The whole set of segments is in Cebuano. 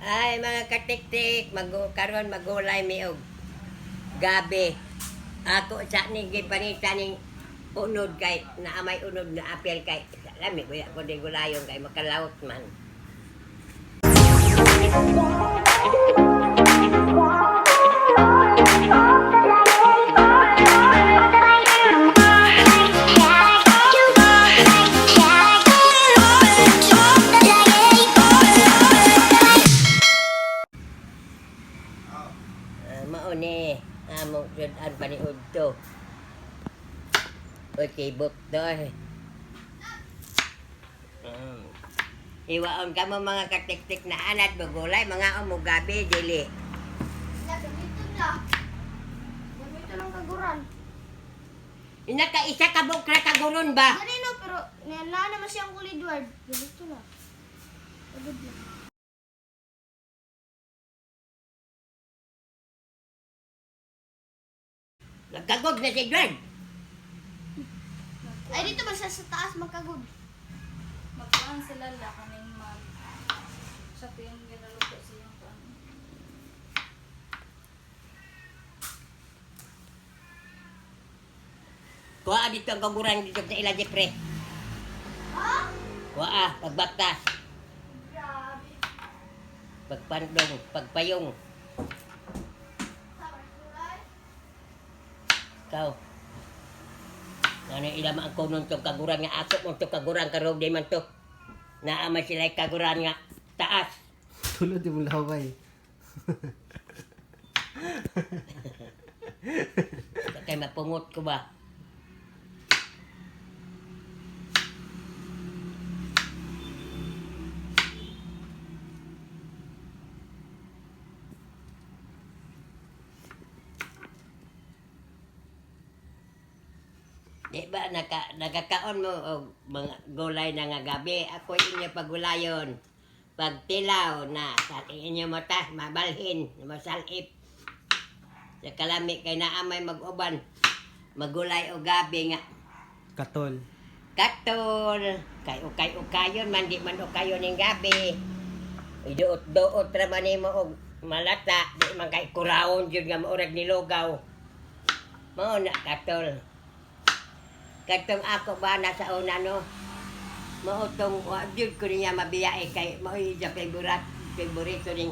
Ay, mga katiktik, mag karon magulay mi og gabi. Ako sa ning gipanita ning unod kay naamay unod na apel kay lami kuya ko di gulayon kay makalawot man. Ah, mao ni among sud-an paniud to. Oy, kibot to eh. Um, Iwaon ka mo mga katiktik na anat magulay mga umugabi dili. Gamito na. Gamito lang kaguran. Inaka isa ka bukra kaguron ba? Ganino, pero na naman siyang Uncle Edward. Gamito lang. Pagod lang. Nagkagod na si Edward. Ay, dito ba siya sa taas magkagod? Magkuhan sila la kaming mag siya po yung ginaluto sa iyong kuan. Kuha dito ang kaguran dito sa ila Jeffrey. Ha? Kuha, pagbaktas, Grabe. pagpandong, pagpayong. Ikaw. Ano ila ang kunon tong kaguran nga ako mong tong kaguran karon di man to. Naa man sila kaguran nga taas. Tulad yung laway. Kay mapungot ko ba? Di ba nagakaon mo og mga gulay na nga gabi? Ako inyo pagulayon. Pagtilaw na sa inyo mata, mabalhin, masalip. Sa kalami kay naamay mag-uban, magulay o gabi nga. Katol. Katol, kay ukay ukayon man di man ukayon ning gabi. Iduot-duot ra man nimo og malata, di man kay kuraon jud nga maurag nilugaw. Mao na katol. Katong ako ba na sa una no? Mao tong wa jud ko niya mabiyae kay mao iya favorite favorito ning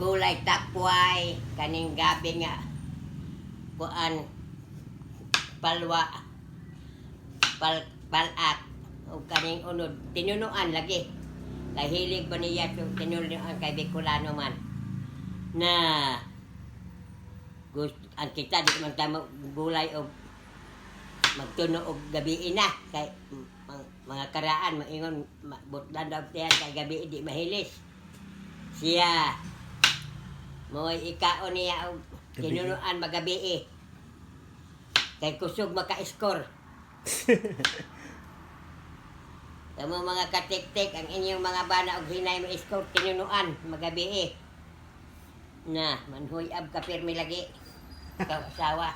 gulay takway kaning gabi nga kuan palwa palak o kaning unod tinunuan lagi kay hilig ba niya sa tinunuan kay Bicolano man na gusto ang kita di man ta gulay og magtuno og gabi na kay mga karaan maingon butlan daw tiyan kay gabi di mahilis siya mo'y ikaon niya og Gabi. tinunuan magabi kay kusog maka-score. Kamo mga katiktik, ang inyong mga bana og hinay mo score tinunuan magabi eh. Na, manhuy ab ka pirmi lagi. Ikaw asawa.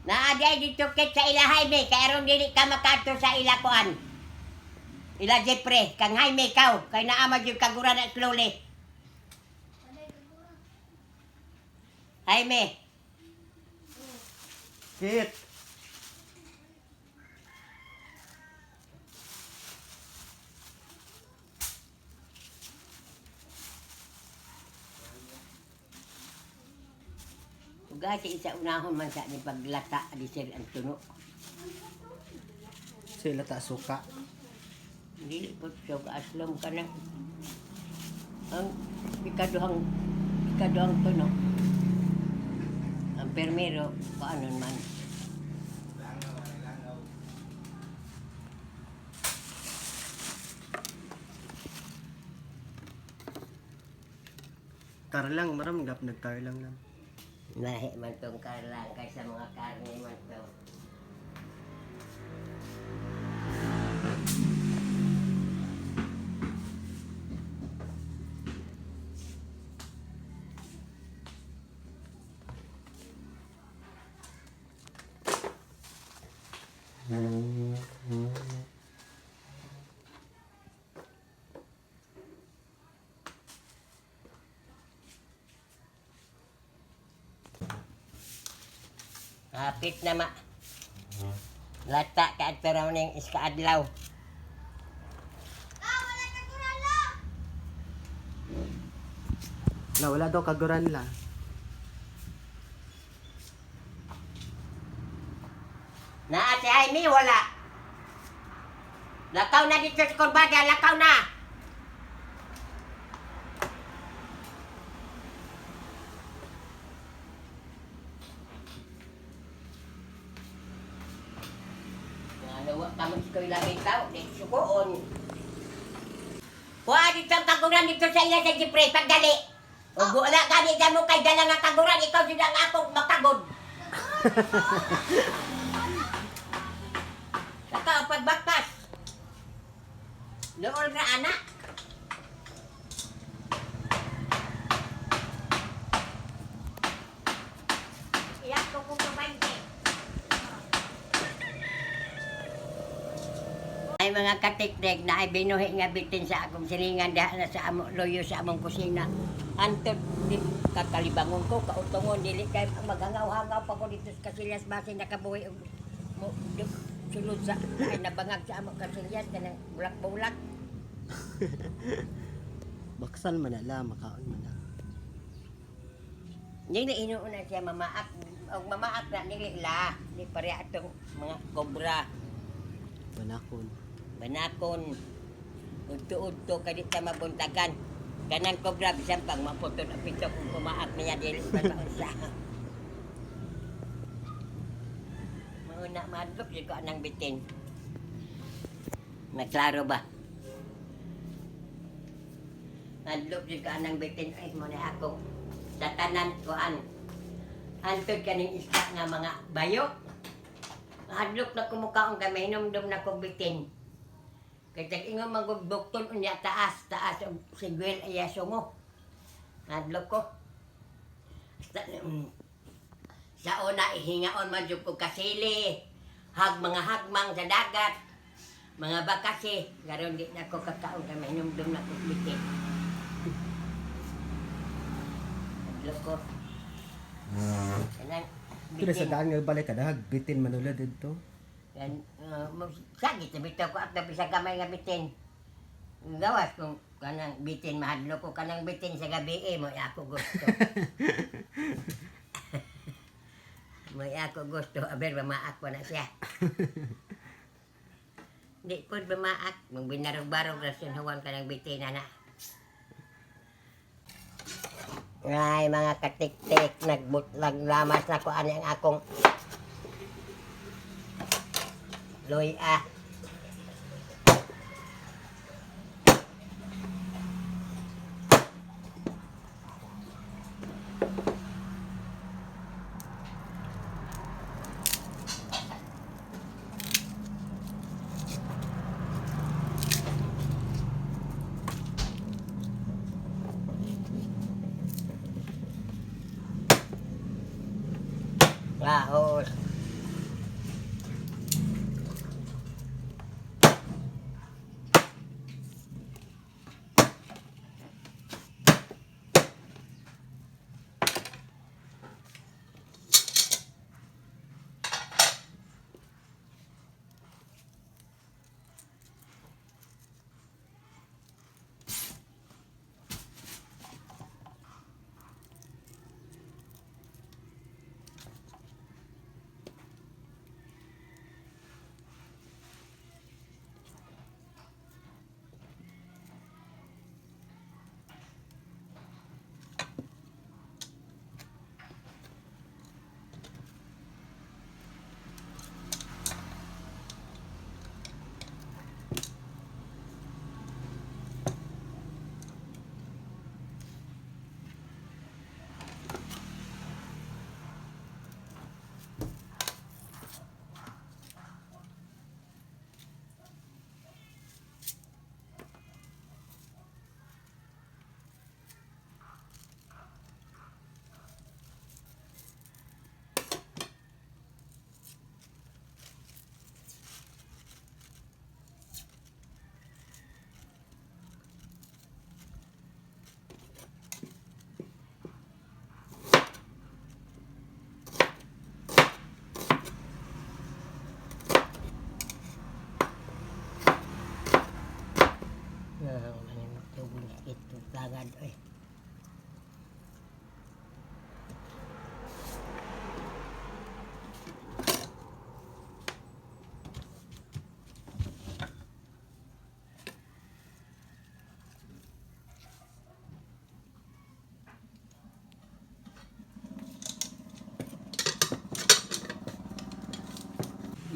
Naa di ay dito kit sa ila Jaime, kay aron dili ka makaadto sa ila kuan. Ila Jeffrey, kang Jaime kaw, kay naa man jud kagura na slowly. Jaime, Kit! Ugasi isa unahon man sa ni paglata di sir ang tuno. Sila ta suka. Dili po siya aslom ka na. Ang ikaduhang tuno. Ang permero, paanon man. Karlang, maram gap nagkarlang lang. Lahi man tong karlang kaysa mga karne man to. Hapit na ma. Lata ka at pero ning iskaadlaw. Ah, wala ka kurala! Na wala daw kaguran la. Naa si Jaime, wala. Lakaw na dito sa kurbada, lakaw na. Ano, wa pa man si Kuya Labing tao, di sukoon. Wa dito ang kaguran dito sa iya sa Jeffrey, pagdali. O wala gani dyan mo kay dala nga kaguran, ikaw sila ang akong makagod. Saka pagbaktas. Nool ra anak. Iyak ko kung 20. Ay mga katiktik na ay binuhi nga bitin sa akong silingan diha na sa amo loyo sa among kusina. Antod di kakalibangon ko kautongon dili kay maghangaw-hangaw pa ko dito sa Kasilyas base nakabuhi og mo sulod sa ay nabangag sa among Kasilyas kanang bulak-bulak. Baksan man na la, makaon man na. Dili inuuna siya mamaak og mamaak na dili la di pareha atong mga kobra. Banakon. Banakon. Udto-udto ka di ta mabuntagan. Kanang kobra bisan pang maputol ang pito kung kumaak niya dili pa maunsa. Mauna madlok jud ko anang bitin. Naklaro ba? Madlok jud ko anang bitin ay mo na ako sa tanan kuan. Antod kaning isda nga mga bayo. Hadlok na kumukaon kay mahinomdom na kog bitin. Kay tag ingon man kog bukton unya taas, taas og sigwel ay sungo. Hadlok ko. Sa, sa una ihingaon man jud ko kasili. Hag mga hagmang sa dagat. Mga bakasi, karon di na ko kakaon kay mahinomdom na kog bitin. Hadlok ko. Kanang Pero sa bitin. daan nga balik ka dahag, bitin manula didto. Yan, sagit na bitaw ko at sa gamay nga bitin. Gawas kung kanang bitin mahadlo ko kanang bitin sa gabi eh, mo ako gusto. Mo ako gusto, aber mamaak pa na siya. Di po mamaak, magbinarog-barog ra siya huwan kanang bitin ana. Ay, mga katiktik, nagbutlag lamas na ko ani ang akong luya. Lahos.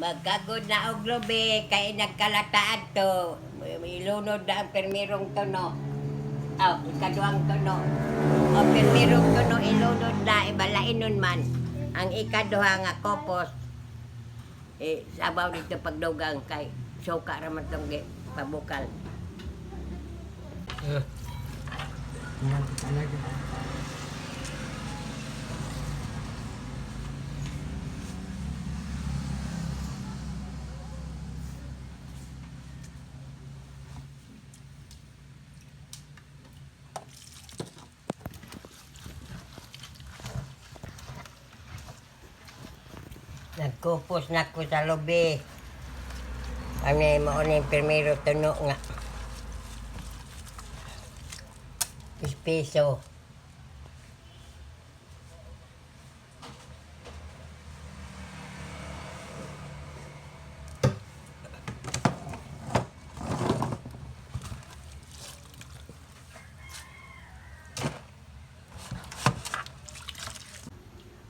Magkagod na og lubi kay nagkalataan to. Ilunod na ang permirong tuno. Aw, ikaduhang tuno. O permirong tuno ilunod na ibalainon man. Ang ikaduha nga kopos eh sabaw dito pagdugang kay suka ra man tong pabukal. Nagkupos na ko sa lubi. Kami mo ni primero tuno nga. Piso.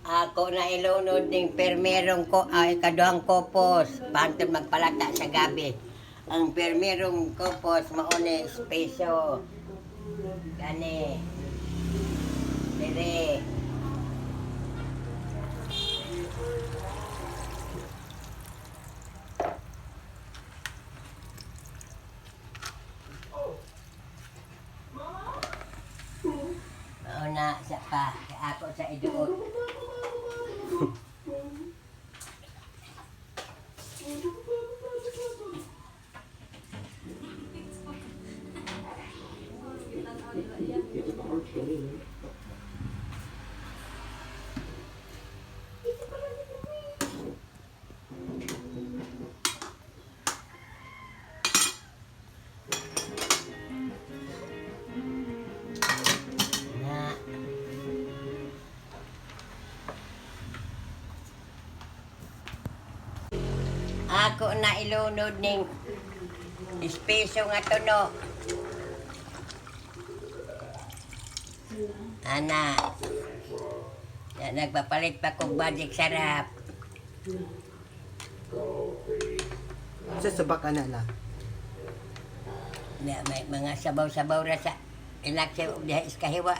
Ako na ilunod ning permerong ko ay kaduhang kopos. Pantod magpalata sa gabi. Ang permerong kopos mauni peso. Gani. Dire. Mauna sa pa. Ako sa iduot. Na. Ako na ilunod ning espeso nga tuno. Ana. Ya, nagpapalit pa kog magic sarap. Sa subak ana la. Na, may mga sabaw-sabaw ra sa inak sa diha iskahiwa.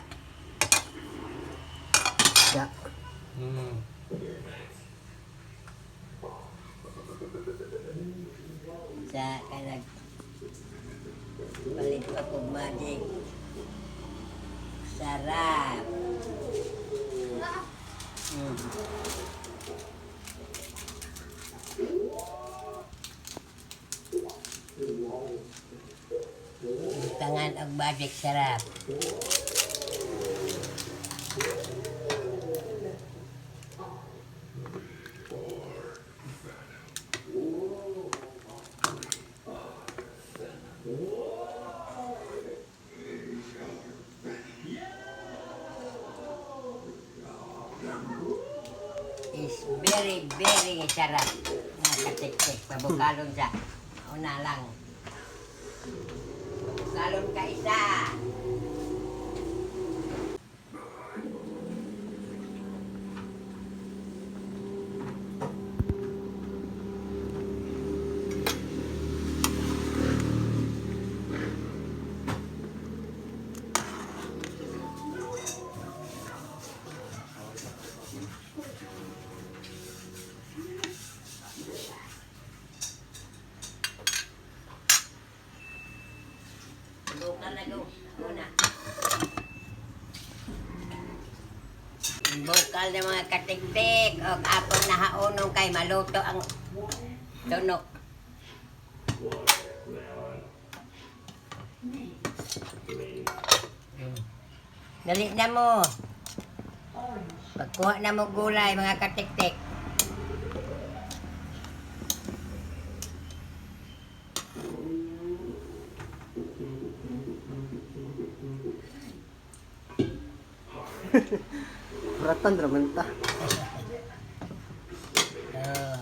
Ya. Sa kanag palit pa kog magic sarap. Tangan og magic sarap. Is very, very sarap. Nakatik-tik. Pabukalon sa. Una lang. Pabukalon ka isa. Bukal na go. Una. Bukal ng mga katiktik. O apon na haunong kay maluto ang tunok. Dali na mo. Pagkuha na mo gulay, mga katiktik. Ratan ra man ta. Oh.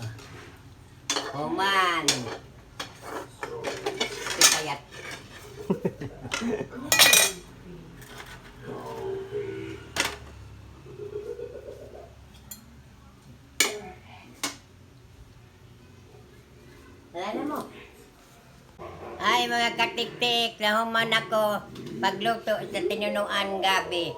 Human. Pitayat. mga katiktik, nahuman ako pagluto sa tinunuan gabi.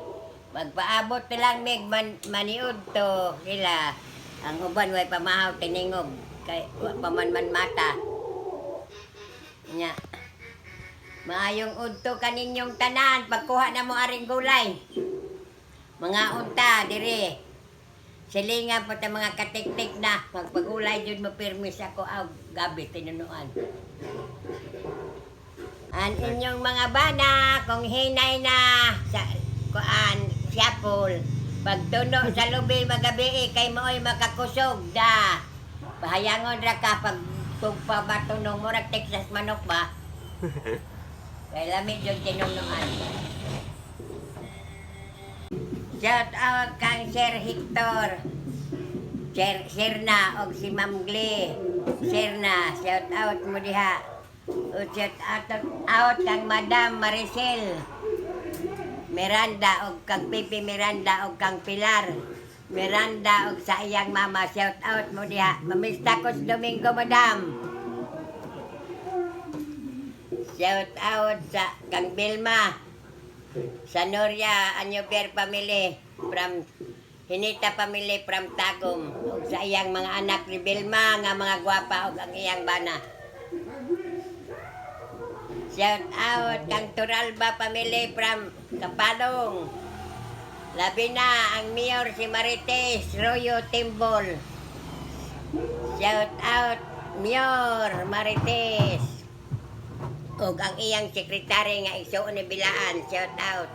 Magpaabot na lang mig man, maniud to sila. Ang uban way pamahaw tiningog kay wa pa man man mata. Nya. Maayong udto kaninyong tanan pagkuha na mo aring gulay. Mga unta diri. Silingan po ta mga katiktik na magpagulay jud mo pirmis ako aw gabi tinunuan. Ang inyong mga bana, kung hinay na sa kuan, siyapol, pagtuno sa lubi magabi kay mooy makakusog da. Pahayangon ra ka pag tugpa ba tunong murag Texas manok ba? Kay lami jud tinunuan. Shout out kang Sir Hector. Sir, sir na og si Ma'am Glee. Sir na, shout out mo diha. O shout out, out kang Madam Maricel Miranda og kang Pipi Miranda og kang Pilar Miranda og sa iyang mama, shout out mo diha. Mamista ko sa Domingo, Madam. Shout out sa kang Vilma sa Noria Anyober family from Hinita family from Tagum ug sa iyang mga anak ni Vilma nga mga gwapa ug ang iyang bana. Shout out kang Turalba family from Kapalong. Labi na ang mayor si Marites Royo Timbol. Shout out Mayor Marites. Ug ang iyang sekretary nga igsuon ni Bilaan. Shout out.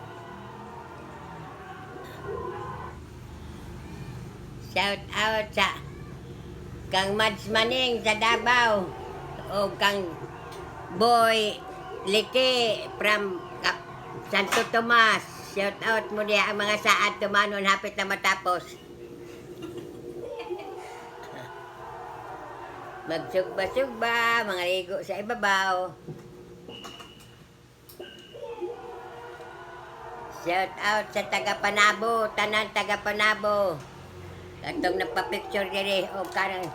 Shout out sa kang Mads Maning sa Davao o kang Boy Liki from Santo Tomas. Shout out mo diya ang mga saad tumanon hapit na matapos. Magsugba-sugba, mga ligo sa ibabaw. Shout out sa taga Panabo, tanan taga Panabo. Katong nagpa-picture diri o kanang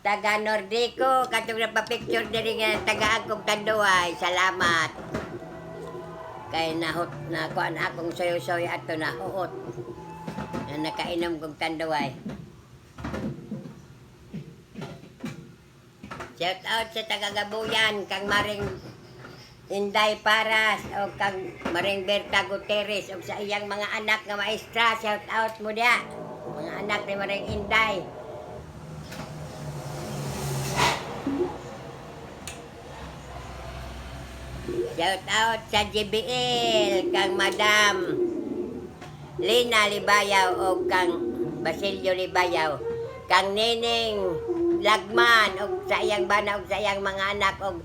taga Nordico, katong nagpa-picture diri nga taga akong Tanduay. Salamat. Kay nahot na kuan akong soyo-soyo ato na huot. Na nakainom kong Tanduay. Shout out sa taga Gabuyan, kang Maring Inday Paras o kang Maring Berta Gutierrez o sa iyang mga anak nga maestra, shout out mo diya. Mga anak ni Maring Inday. Shout out sa GBL kang Madam Lina Libayaw o kang Basilio Libayaw, kang Neneng Lagman o sa iyang bana o sa iyang mga anak o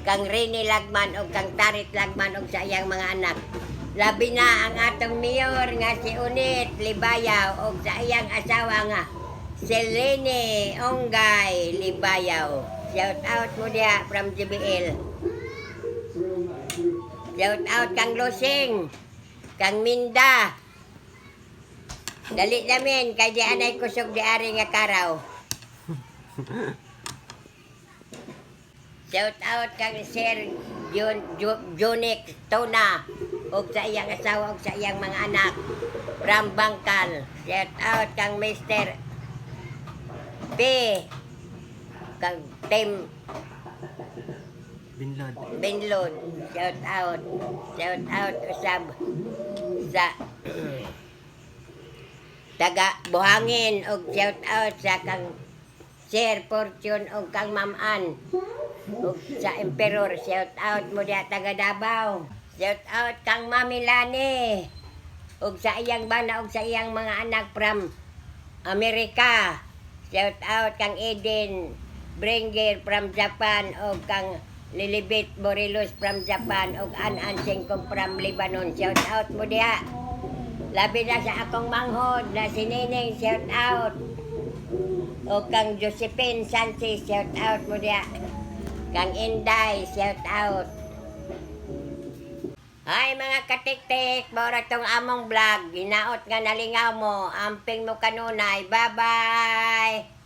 kang Rene Lagman o kang Tarit Lagman o sa iyang mga anak. Labi na ang atong mayor nga si Unit Libayaw o sa iyang asawa nga si Lene Ongay Libayaw. Shout out mo diha from GBL. Shout out kang Lusing, kang Minda. Dali namin, kay di anay kusog di ari nga karaw. Shout out kang Sir Jun, Junix Tona ug sa iyang asawa ug sa iyang mga anak from Bangkal. Shout out kang Mr. P kang Tim Binlod. Binlod. Shout out. Shout out usab sa taga Buhangin og shout out sa kang Sir Fortune og kang Ma'am Ann ug sa Emperor, shout out mo diha taga Davao. Shout out kang Mami Lani ug sa iyang bana ug sa iyang mga anak from Amerika. Shout out kang Eden Bringer from Japan o kang Lilibet Morelos from Japan o An An Singko from Lebanon. Shout out mo diha. Labi na sa akong manghod na si Neneng, shout out. O kang Josephine Sanchez, shout out mo diha. Kang Inday, shout out. Ay mga katiktik, mora tong among vlog. Ginaot nga nalingaw mo, amping mo kanunay. Bye-bye!